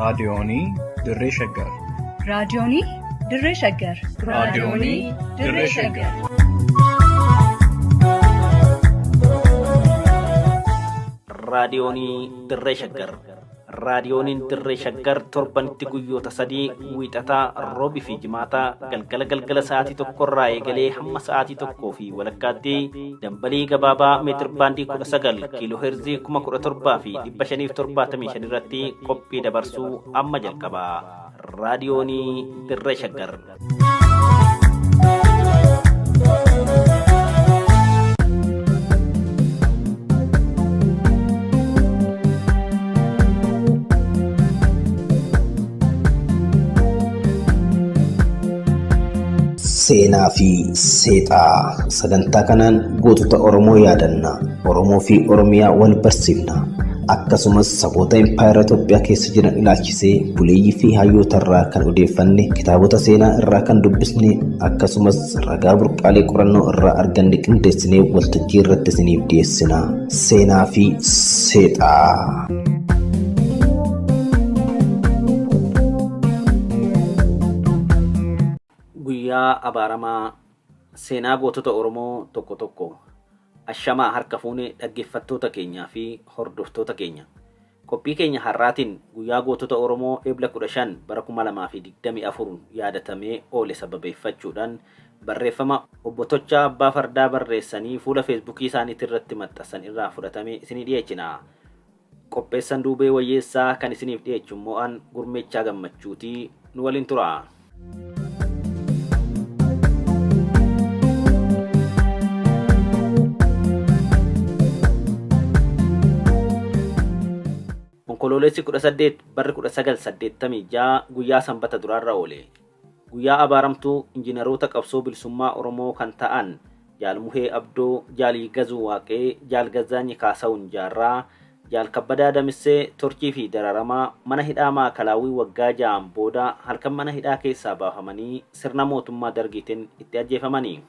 Raadiyoonii Dirree Shaggar. Raadiyoonii Dirree Shaggar. Raadiyoonii Dirree Shaggar. Raadiyoonii Dirree Shaggar. Raadiyooniin Dirree Shaggar torbanitti guyyoota sadii wiixataa, roobii fi jimaataa galgala galgala sa'aatii tokkorraa eegalee hamma sa'aatii tokkoo fi walakkaatti dambalii gabaabaa meetir baandii 19 kiiloo heerzii 17,575 irratti qophii dabarsuu amma jalqaba. Raadiyoonii Dirree Shaggar. Seenaa fi seexaa sagantaa kanaan gootota Oromoo yaadanna. Oromoo fi Oromiyaa wal barsiifna. Akkasumas saboota impaayera Itoophiyaa keessa jiran ilaalchisee buleeyyii fi hayyoota irraa kan odeeffanne, kitaabota seenaa irraa kan dubbisne, akkasumas ragaa burqaalee qorannoo irraa arganne qindeessinee waltajjii irratti isiniif dhiyeessina. Seenaa fi seexaa. Guyyaa abaaramaa seenaa gootota Oromoo tokko tokko. Ashamaa harka fuune dhaggeeffattoota keenyaa fi hordoftoota keenya. Qophii keenya har'aatiin guyyaa gootota Oromoo Ebla 15 bara 2024 yaadatamee oole sababeeffachuudhaan barreeffama Obbo Tochaa Abbaa Fardaa barreessanii fuula Feesbuukii isaaniitii irratti maxxansan irraa fudhatame isinii dhiyeechina. Qopheessan Duubee Wayyeessaa kan isiniif dhiyeechu immoo an Gurmeechaa Gammachuuti. Nu waliin turaa. Onkoloolessi 18 barri 1986 guyyaa sanbata duraarra oole. Guyyaa abaaramtuu injiinaroota qabsoo bilisummaa Oromoo kan ta'an Jaal Muhee Abdoo, Jaal Yiggazuu Waaqee, Jaal Gazzaanyi Kaasahun Jaarraa, Jaal Kabbadaa Damissee torchii fi dararamaa mana hidhaa Maakalaawwii waggaa ja'aan booda halkan mana hidhaa keessaa baafamanii sirna mootummaa Dargiitin itti ajjeefamani.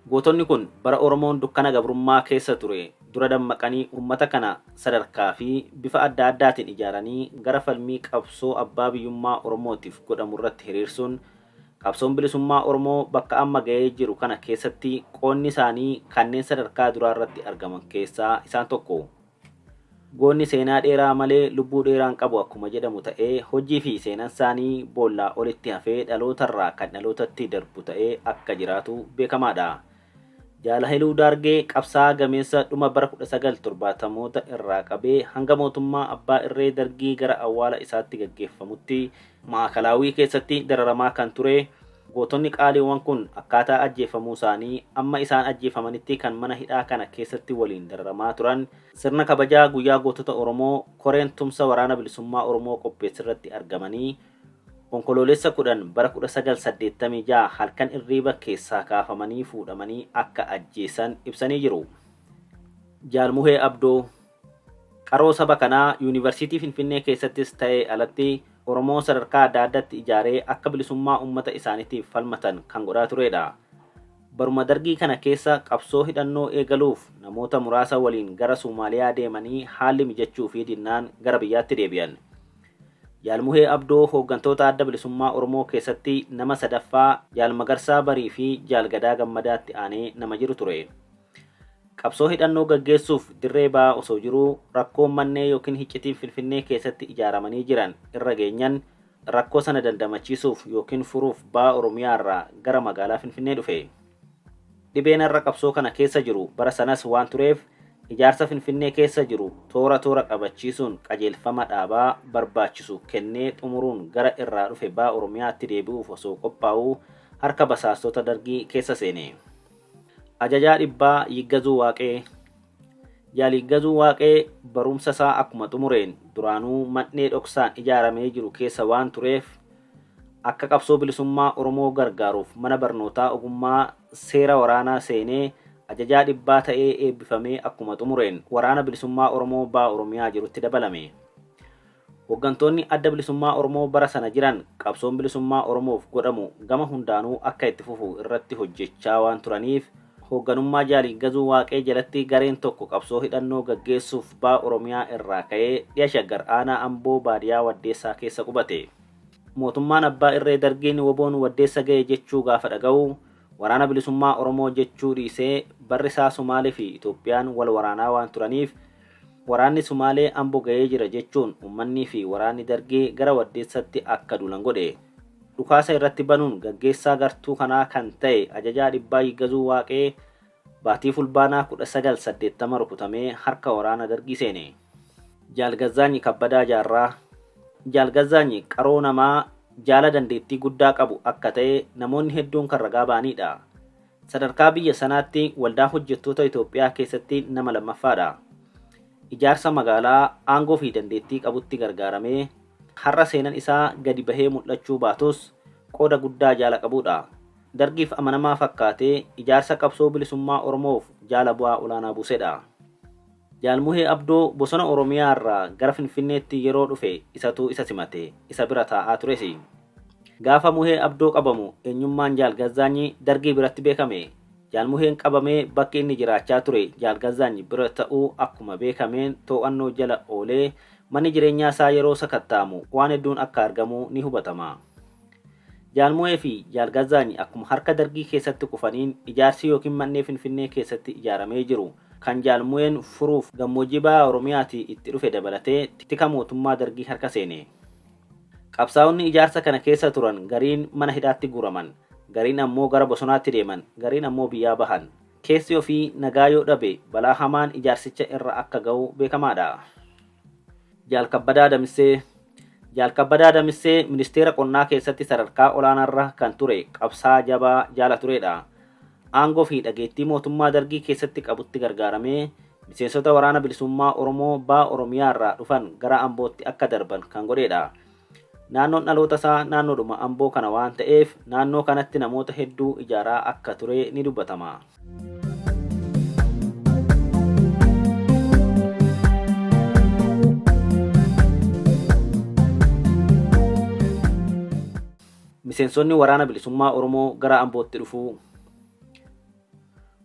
Gootonni kun bara Oromoon dukkana gabrummaa keessa ture dura dammaqanii uummata kana sadarkaa fi bifa adda addaatiin ijaaranii gara falmii qabsoo abbaa biyyummaa Oromootiif godhamu irratti hiriirsuun qabsoon bilisummaa Oromoo bakka amma ga'ee jiru kana keessatti qoodni isaanii kanneen sadarkaa duraa irratti argaman keessaa isaan tokko. Goonni seenaa dheeraa malee lubbuu dheeraa hin qabu akkuma jedhamu ta'ee hojii fi seenan saanii boollaa olitti hafee dhalootarraa kan dhalootatti darbu ta'ee akka jiraatu beekamaadha. Jaal Hayiluu Daargee qabsaa'aa gameessa dhuma bara 1970moota irraa qabee hanga mootummaa abbaa irree Dargii gara awwaala isaatti gaggeeffamutti Ma'akalaawwii keessatti dararamaa kan ture gootonni qaaliiwwan kun akkaataa ajjeefamuusaanii amma isaan ajjeefamanitti kan mana hidhaa kana keessatti waliin dararamaa turan sirna kabajaa guyyaa gootota Oromoo koreen tumsa waraana bilisummaa Oromoo qopheesserratti argamanii Onkoloolessa 10 bara 1986 halkan irriiba keessaa kaafamanii fuudhamanii akka ajjeesan ibsanii jiru. Jaal Muhee Abdoo qaroo saba kanaa Yuunivarsiitii Finfinnee keessattis ta'ee alatti Oromoo sadarkaa adda addatti ijaaree akka bilisummaa uummata isaaniitiif falmatan kan godhaa tureedha. Baruma Dargii kana keessa qabsoo hidhannoo eegaluuf namoota muraasa waliin gara Suumaaliyaa deemanii haalli mijachuufii dinnaan gara biyyaatti deebi'an. Jaal Muhee Abdoo hooggantoota Adda Bilisummaa Oromoo keessatti nama sadaffaa Jaal Magarsaa Barii fi Jaal Gadaa Gammadaatti aanee nama jiru ture. Qabsoo hidhannoo gaggeessuuf dirree ba'aa osoo jiruu rakkoon mannee ykn hiccitiin Finfinnee keessatti ijaaramanii jiran irra geenyan rakkoo sana dandamachiisuuf ykn furuuf Baha Oromiyaa irraa gara magaalaa Finfinnee dhufe. Dhibeen har'a qabsoo kana keessa jiru bara sanas waan tureef ijaarsa Finfinnee keessa jiru toora toora qabachiisuun qajeelfama dhaabaa barbaachisu kennee xumuruun gara irraa dhufe Baha Oromiyaatti deebi'uuf osoo qophaa'uu harka basaastota Dargii keessa seene. Ajajaa Dhibbaa Yiggazuu Waaqee Jaal Yiggazuu Waaqee barumsa isaa akkuma xumureen duraanuu mandhee dhoksaan ijaaramee jiru keessa waan tureef akka qabsoo bilisummaa Oromoo gargaaruuf mana barnootaa ogummaa seera waraanaa seenee ajajaa dhibbaa ta'ee eebbifamee akkuma xumureen Waraana Bilisummaa Oromoo Baha Oromiyaa jirutti dabalame. Hoggantoonni Adda Bilisummaa Oromoo bara sana jiran qabsoon bilisummaa Oromoof godhamu gama hundaanuu akka itti fufu irratti hojjechaa waan turaniif hoogganummaa Jaal Yiggazuu Waaqee jalatti gareen tokko qabsoo hidhannoo gaggeessuuf Baha Oromiyaa irraa ka'ee dhiya Shaggar aanaa Amboo baadiyaa Waddeessaa keessa qubate. Mootummaan abbaa irree Dargiin WBOn Waddeessa ga'e jechuu gaafa dhaga'u Waraana Bilisummaa Oromoo jechuu dhiisee barri isaa Sumaalee fi Itoophiyaan wal waraanaa waan turaniif waraanni Sumaalee Ambo ga'ee jira jechuun ummannii fi waraanni Dargii gara Waddeessatti akka duulan godhe. Dhukaasa irratti banuun gaggeessaa gartuu kanaa kan ta'e ajajaa dhibbaa Yiggazuu Waaqee baatii Fulbaanaa 1980 rukutamee harka waraana Dargii seene. Jaal Gazzaanyi Kabbadaa Jaarraa Jaal Gazzaanyi qaroo namaa jaala dandeettii guddaa qabu akka ta'e namoonni hedduun kan ragaa ba'aniidha. Sadarkaa biyya sanaatti waldaa hojjettoota Itoophiyaa keessatti nama lammaffaadha. Ijaarsa magaalaa aangoo fi dandeettii qabutti gargaaramee har'a seenan isaa gadi bahee mul'achuu baatus qooda guddaa jaala qabuudha. Dargiif amanamaa fakkaatee ijaarsa qabsoo bilisummaa Oromoof jaala bu'aa olaanaa buusedha. Jaal Muhee Abdoo bosona Oromiyaa irraa gara Finfinneetti yeroo dhufe isatu isa simate, isa bira taa'aa tures. Gaafa Muhee Abdoo qabamu eenyummaan Jaal Gazzaanyi Dargii biratti beekame. Jaal Muheen qabamee bakki inni jiraachaa ture Jaal Gazzaanyi bira ta'uu akkuma beekameen too'annoo jala oolee manni jireenyaa isaa yeroo sakatta'amu waan hedduun akka argamu ni hubatama. Jaal Muhee fi Jaal Gazzaanyi akkuma harka Dargii keessatti kufaniin ijaarsi ykn mannee Finfinnee keessatti ijaaramee jiru kan Jaal Muheen furuuf gammoojjii Baha Oromiyaatii itti dhufe dabalatee tika mootummaa Dargii harka seene. Qabsaa'onni ijaarsa kana keessa turan gariin mana hidhaatti guuraman, gariin ammoo gara bosonaatti deeman, gariin ammoo biyyaa bahan. Keessi ofii nagaa yoo dhabe balaa hamaan ijaarsicha irra akka ga'u beekamaadha. Jaal Kabbadaa Damissee Jaal Kabbadaa Damissee Ministeera Qonnaa keessatti sadarkaa olaanaarra kan ture qabsaa'aa jabaa jaala tureedha. Aangoo fi dhageettii mootummaa Dargii keessatti qabutti gargaaramee miseensota Waraana Bilisummaa Oromoo Baha Oromiyaarraa dhufan gara Ambootti akka darban kan godheedha. Naannoon dhaloota isaa naannoodhuma Amboo kana waan ta'eef naannoo kanatti namoota hedduu ijaaraa akka ture ni dubbatama. Miseensonni Waraana Bilisummaa Oromoo gara Ambootti dhufuu.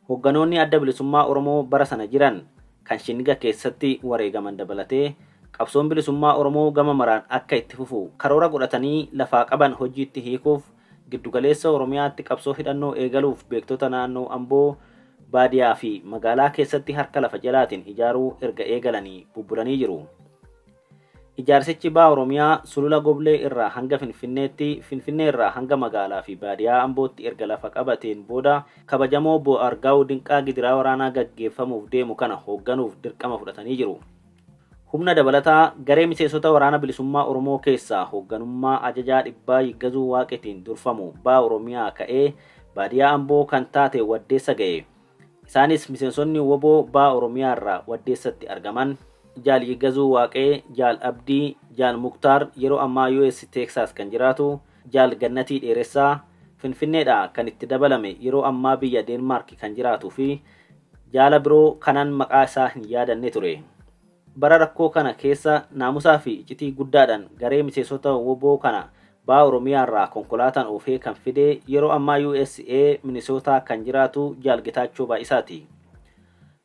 Hoogganoonni Adda Bilisummaa Oromoo bara sana jiran kan Shinniga keessatti wareegaman dabalatee qabsoon bilisummaa Oromoo gama maraan akka itti fufu karoora godhatanii lafaa qaban hojiitti hiikuuf giddu-galeessa Oromiyaatti qabsoo hidhannoo eegaluuf beektota naannoo Amboo baadiyaa fi magaalaa keessatti harka lafa jalaatiin ijaaruu erga eegalanii bubbulanii jiru. Ijaarsichi Baha Oromiyaa Sulula Goblee irraa hanga Finfinneetti, Finfinnee irraa hanga magaalaa fi baadiyaa Ambootti erga lafa qabateen booda kabajamoo Obbo Argaawu Dinqaa gidiraa waraanaa gaggeeffamuuf deemu kana hoogganuuf dirqama fudhatanii jiru. Humna dabalataa garee miseensota Waraana Bilisummaa Oromoo keessaa hoogganummaa Ajajaa Dhibbaa Yiggazuu Waaqetiin durfamu Baha Oromiyaa ka'ee baadiyaa Amboo kan taate Waddeessa ga'e. Isaanis miseensonni wbo Baha Oromiyaa irraa Waddeessatti argaman, Jaal Yiggazuu Waaqee, Jaal Abdii, Jaal Muktaar, yeroo ammaa US Teeksaas kan jiraatu, Jaal Gannatii Dheeressaa, Finfinneedhaa kan itti dabalame yeroo ammaa biyya Deenmaark kan jiraatuu fi jaala biroo kanan maqaa isaa hin yaadanne ture. Bara rakkoo kana keessa naamusaa fi iccitii guddaadhaan garee miseensota wbo kana Baha Oromiyaarraa konkolaataan oofee kan fide yeroo ammaa usa Minnesota kan jiraatu Jaal Getaachoo Baay'isaati.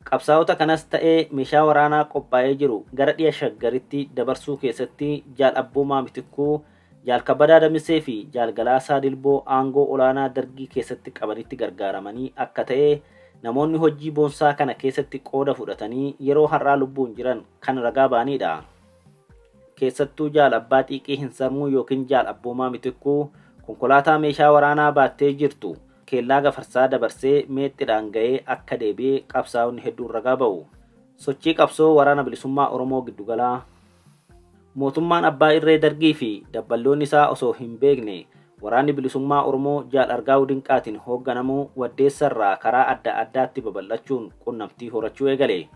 Qabsaa'ota kanas ta'ee meeshaa waraanaa qophaa'ee jiru gara dhiya Shaggaritti dabarsuu keessatti Jaal Abboomaa Mitikkuu, Jaal Kabbadaa Damissee fi Jaal Galaasaa Dilboo aangoo olaanaa Dargii keessatti qabanitti gargaaramanii akka ta'e namoonni hojii boonsaa kana keessatti qooda fudhatanii yeroo har'aa lubbuun jiran kan ragaa ba'aniidha. Keessattuu Jaal Abbaa Xiiqii Hinsarmuu ykn Jaal Abboomaa Mitikkuu konkolaataa meeshaa waraanaa baattee jirtu keellaa Gafarsaa dabarsee Meexxidhaan ga'ee akka deebi'e qabsaa'onni hedduun ragaa ba'u. Sochii qabsoo Waraana Bilisummaa Oromoo Giddugalaa. Mootummaan abbaa irree Dargii fi dabballoonni isaa osoo hin beekne Waraanni Bilisummaa Oromoo Jaal Argaawu Dinqaatiin hoogganamu Waddeessa irraa karaa adda addaatti babal'achuun qunnamtii horachuu eegale.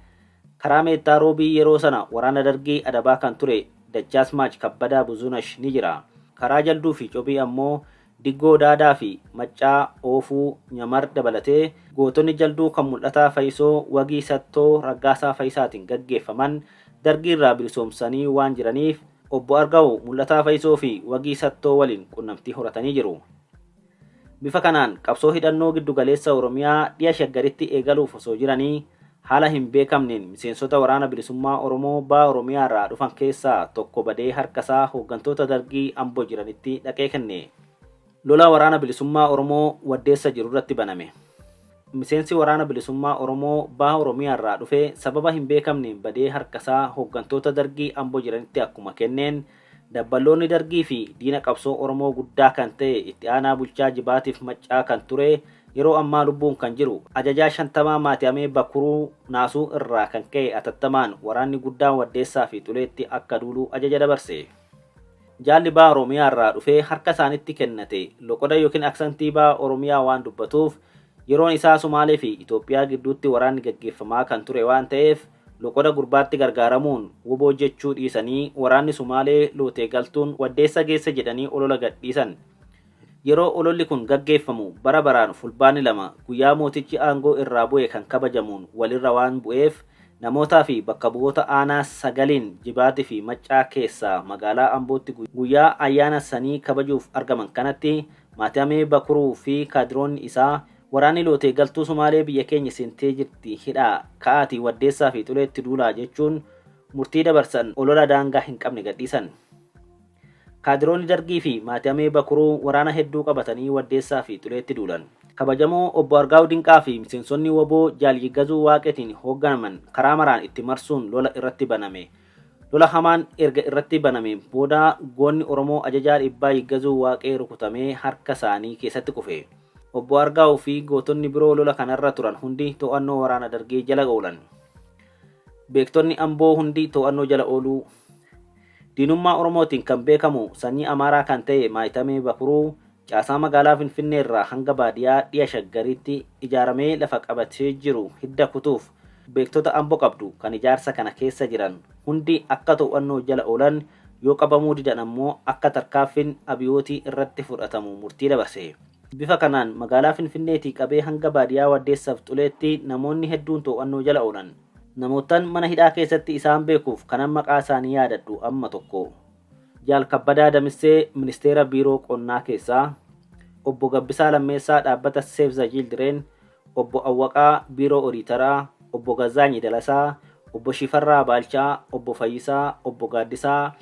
Karaa Meettaa Roobii yeroo sana waraana Dargii adabaa kan ture Dachaasmaach Kabbadaa Buzunash ni jira. Karaa Jalduu fi Cobii ammoo Diggoo Daadaa fi Maccaa, Oofuu, Nyamar dabalatee gootonni Jalduu kan Mul'ataa Fayisoo, Wagii Sattoo, Raggaasaa Fayisaatiin gaggeeffaman Dargiirraa bilisoomsanii waan jiraniif Obbo Argawu, Mul'ataa Fayisoo fi Wagii Sattoo waliin qunnamtii horatanii jiru. Bifa kanaan qabsoo hidhannoo giddugaleessa Oromiyaa dhiya Shaggaritti eegaluuf osoo jiranii haala hin beekamneen miseensota Waraana Bilisummaa Oromoo baha Oromiyaa irraa dhufan keessaa tokko badee harkasaa hooggantoota Dargii Amboo jiranitti dhaqee kenne. Lola Waraana Bilisummaa Oromoo Waddeessa jiru irratti baname. Miseensi Waraana Bilisummaa Oromoo baha Oromiyaa irraa dhufe sababa hin beekamneen badee harkasaa hooggantoota Dargii Amboo jiranitti akkuma kenneen dabballoonni Dargii fi diina qabsoo Oromoo guddaa kan ta'e itti aanaa bulchaa Jibaatiif Maccaa kan ture yeroo ammaa lubbuun kan jiru ajajaa shantamaa Maatiyamee Bakuruu naasuu irraa kan ka'e atattamaan waraanni guddaan Waddeessaa fi Xuleetti akka duulu ajaja dabarse. Jaalli baha Oromiyaa irraa dhufee harka isaanitti kennate loqoda yookiin aksantii baha Oromiyaa waan dubbatuuf yeroon isaa Sumaalee fi Itoophiyaa gidduutti waraanni gaggeeffamaa kan ture waan ta'eef loqoda gurbaatti gargaaramuun woboo jechuu dhiisanii waraanni Sumaalee lootee galtuun Waddeessa geesse jedhanii olola gadhiisan. Yeroo ololli kun gaggeeffamu bara baraan Fulbaanni 2 guyyaa mootichi aangoo irraa bu'e kan kabajamuun walirra waan bu'eef namootaa fi bakka bu'oota aanaa 9n Jibaatii fi Maccaa keessaa magaalaa Ambootti guyyaa ayyaana sanii kabajuuf argaman kanatti Maatiyamee Bakuruu fi kaadiroonni isaa waraanni lootee galtuu Sumaalee biyya keenya seentee jirti hidhaa ka'aatii Waddeessaa fi Xuleetti duulaa jechuun murtii dabarsan olola daangaa hin qabne gadhiisan. Kaadiroonni Dargii fi Maatiyamee Bakuruu waraana hedduu qabatanii Waddeessaa fi Xuleetti duulan. Kabajamoo Obbo Argaaw Dinqaa fi miseensonni woboo Jaal Yiggazuu Waaqetiin hoogganaman karaa maraan itti marsuun lola irratti baname. Lola hamaan erga irratti banameen booda goonni Oromoo ajajaa dhibbaa Yiggazuu Waaqee rukutamee harka isaanii keessatti kufe. Obbo Argaaw fi gootonni biroo lola kanarra turan hundi to'annoo waraana Dargii jala oolan. Beektonni Amboo hundi to'annoo jala ooluu. Diinummaa Oromootiin kan beekamu sanyii Amaaraa kan ta'e Maayitamee Bakuruu caasaa magaalaa Finfinnee irraa hanga baadiyaa dhiya Shaggariitti ijaaramee lafa qabatee jiru hidda kutuuf beektota Ambo qabdu kan ijaarsa kana keessa jiran hundi akka to'annoo jala oolan yoo qabamuu didan ammoo akka tarkaaffiin abiyootii irratti fudhatamu murtii dabarse. Bifa kanaan magaalaa Finfinneetii qabee hanga baadiyaa Waddeessaaf Xuleetti namoonni hedduun to'annoo jala oolan. Namoottan mana hidhaa keessatti isaan beekuuf kanan maqaa isaanii yaadadhu amma tokko. Jaal Kabbadaa Damissee Ministeera Biiroo Qonnaa keessaa, Obbo Gabbisaa Lammeessaa dhaabbata Save the Children, Obbo Awwaqaa Biiroo Odiitaraa, Obbo Gazzaanyi Dalasaa, Obbo Shifarraa Baalchaa, Obbo Fayyisaa, Obbo Gaaddisaa,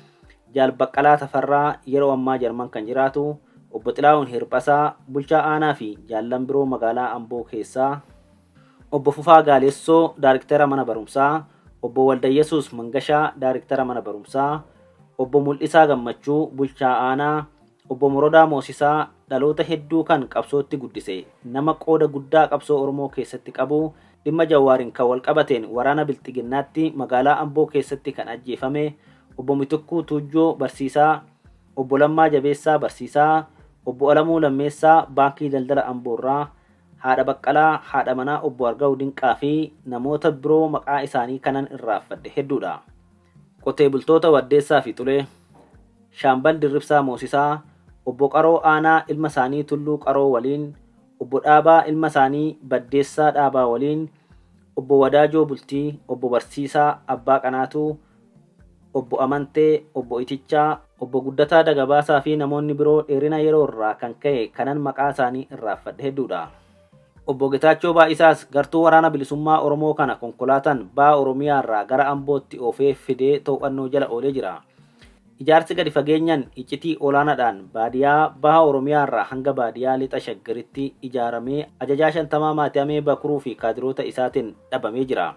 Jaal Baqqalaa Tafarraa yeroo ammaa Jarman kan jiraatu, Obbo Xilaahun Hirphasaa, bulchaa aanaa fi jaallan biroo magaalaa Amboo keessaa, Obbo Fufaa Gaalessoo, Daariktara Mana Barumsaa, Obbo Waldayyasuus Mangashaa, Daariktara Mana Barumsaa, Obbo Mul'isaa Gammachuu, Bulchaa Aanaa, Obbo Morodaa Moosisaa, dhaloota hedduu kan qabsootti guddise, nama qooda guddaa qabsoo Oromoo keessatti qabu, dhimma Jawaarin kan walqabateen waraana Bilxiginnaatti magaalaa Amboo keessatti kan ajjeefame, Obbo Mitikkuu Tuujjoo, Barsiisaa, Obbo Lammaa Jabeessaa, Barsiisaa, Obbo Alamuu Lammeessaa, Baankii Daldala Amboorraa, Haadha Baqqalaa, haadha manaa Obbo Argaw Dinqaa fi namoota biroo maqaa isaanii kanan irraanfadhe hedduudha. Qotee bultoota Waddeessaa fi Xulee, Shaambal Dirribsaa Moosisaa, Obbo Qaroo Aanaa ilma isaanii Tulluu Qaroo waliin, Obbo Dhaabaa ilma isaanii Baddeessaa Dhaabaa waliin, Obbo Wadaajoo Bultii, Obbo Barsiisaa Abbaa Qanaatuu, Obbo Amantee, Obbo Itichaa, Obbo Guddataa Dagabaasaa fi namoonni biroo dheerina yeroo irraa kan ka'e kanan maqaa isaanii irraanfadhe hedduudha. Obbo Getaachoo Baay'isaas gartuu Waraana Bilisummaa Oromoo kana konkolaataan Baha Oromiyaa irraa gara Ambootti oofee fidee too'annoo jala oolee jira. Ijaarsi gadi fageenyan iccitii olaanaadhaan baadiyaa Baha Oromiyaa irraa hanga baadiyaa Lixa Shaggaritti ijaaramee ajajaa shantamaa Maatiyamee Bakuruu fi kaadiroota isaatiin dhabamee jira.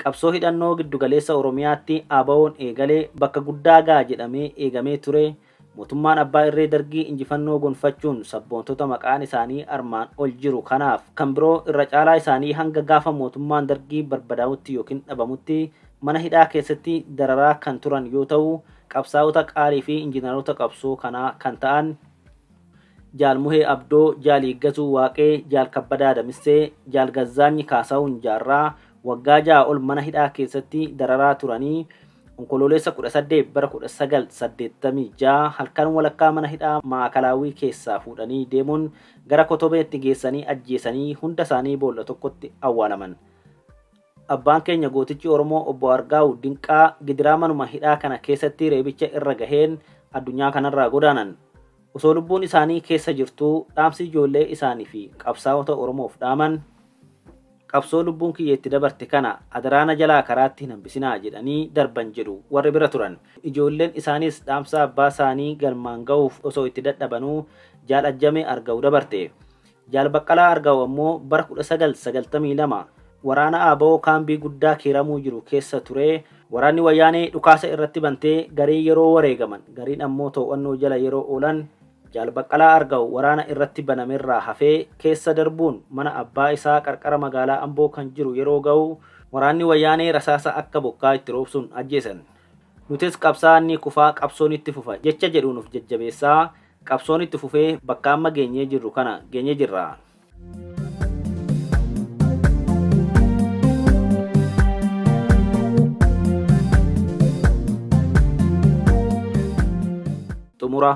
Qabsoo hidhannoo giddugaleessa Oromiyaatti ABOn eegale bakka guddaa ga'a jedhamee eegamee ture. Mootummaan abbaa irree Dargii injifannoo gonfachuun sabboontota maqaan isaanii armaan ol jiru kanaaf kan biroo irra caalaa isaanii hanga gaafa mootummaan Dargii barbadaa'utti yookiin dhabamutti mana hidhaa keessatti dararaa kan turan yoo ta'u qabsaa'ota qaalii fi injinaroota qabsoo kanaa kan ta'an Jaal Muhee Abdoo, Jaal Yiggasuu Waaqee, Jaal Kabbadaa Damissee, Jaal Gazzaanyi Kaasahuun Jaarraa waggaa 6 ol mana hidhaa keessatti dararaa turanii Onkoloolessa 18 bara 1986 halkan walakkaa mana hidhaa Maakalaawwii keessaa fuudhanii deemuun gara Kotobeetti geessanii ajjeesanii hunda isaanii boolla tokkotti awwaalaman. Abbaan keenya gootichi Oromoo Obbo Argaawu Dinqaa gidiraa manuma hidhaa kana keessatti reebicha irra gaheen addunyaa kanarraa godaanan. Osoo lubbuun isaanii keessa jirtuu dhaamsi ijoollee isaanii fi qabsaa'ota Oromoof dhaaman qabsoo lubbuun kiyya itti dabarte kana adaraana jalaa karaatti hin hambisinaa jedhanii darban jedhu warri bira turan. Ijoolleen isaaniis dhaamsa abbaa isaanii galmaan ga'uuf osoo itti dadhabanuu Jaal Ajjamee Argawu dabarte. Jaal Baqqalaa Argawu ammoo bara 1992 waraana ABO kaambii guddaa Kiiramuu jiru keessa ture. Waraanni Wayyaanee dhukaasa irratti bantee garii yeroo wareegaman gariin ammoo too'annoo jala yeroo oolan Jaal Baqqalaa Argawu waraana irratti banamerraa hafee keessa darbuun mana abbaa isaa qarqara magaalaa Amboo kan jiru yeroo ga'u waraanni Wayyaanee rasaasa akka bokkaa itti roobsuun ajjeesan. Nutis qabsaa'aan ni kufaa qabsoon itti fufa jecha jedhuun of jajjabeessaa qabsoon itti fufee bakka amma geenyee jirru kana geenyee jirra. Xumura.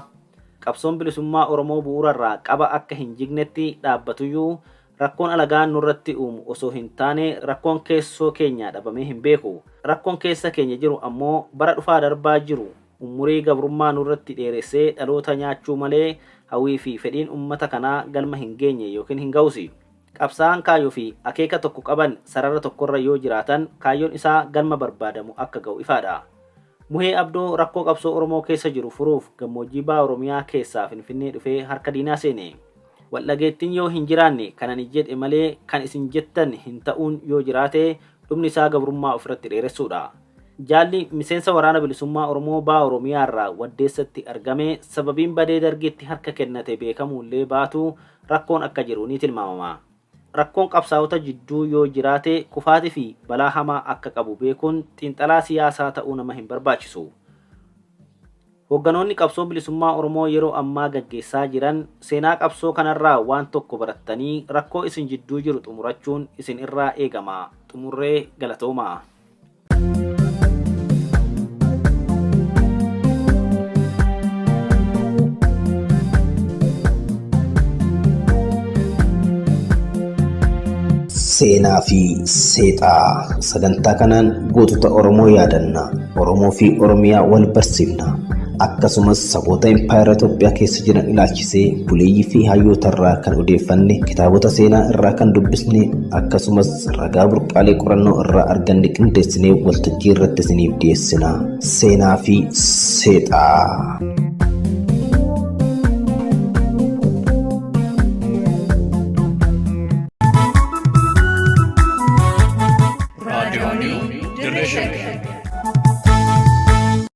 Qabsoon bilisummaa Oromoo bu'uurarraa qaba akka hin jignetti dhaabbatuyyuu rakkoon alagaan nurratti uumu osoo hin taane rakkoon keessoo keenyaa dhabamee hin beeku. Rakkoon keessa keenya jiru ammoo bara dhufaa darbaa jiru umurii gabrummaa nurratti dheeressee dhaloota nyaachuu malee hawwii fi fedhiin ummata kanaa galma hin geenye yookiin hin ga'usi. Qabsaa'aan kaayyoo fi akeeka tokko qaban sarara tokkorra yoo jiraatan kaayyoon isaa galma barbaadamu akka ga'u ifaadha. Muhee Abdoo rakkoo qabsoo Oromoo keessa jiru furuuf gammoojjii baha Oromiyaa keessaa Finfinnee dhufee harka diinaa seene. Waldhageettiin yoo hin jiraanne kan ani jedhe malee kan isin jettan hin ta'uun yoo jiraate dhumni isaa gabrummaa ofirratti dheeressuudha. Jaalli miseensa waraana bilisummaa Oromoo baha Oromiyaa irraa Waddeessatti argame sababiin badee Dargiitti harka kennate beekamuullee baatu rakkoon akka jiru ni tilmaamama. Rakkoon qabsaa'ota jidduu yoo jiraate kufaatii fi balaa hamaa akka qabu beekuun xiinxalaa siyaasaa ta'uu nama hin barbaachisu. Hoogganoonni qabsoo bilisummaa Oromoo yeroo ammaa gaggeessaa jiran seenaa qabsoo kanarraa waan tokko barattanii rakkoo isin jidduu jiru xumurachuun isin irraa eegama. Xumurree galatoomaa. Seenaa fi seexaa sagantaa kanaan gootota Oromoo yaadanna. Oromoo fi Oromiyaa wal barsiifna. Akkasumas saboota impaayera Itoophiyaa keessa jiran ilaalchisee buleeyyii fi hayyoota irraa kan odeeffanne, kitaabota seenaa irraa kan dubbisne, akkasumas ragaa burqaalee qorannoo irraa arganne qindeessinee waltajjii irratti isiniif dhiyeessina. Seenaa fi seexaa.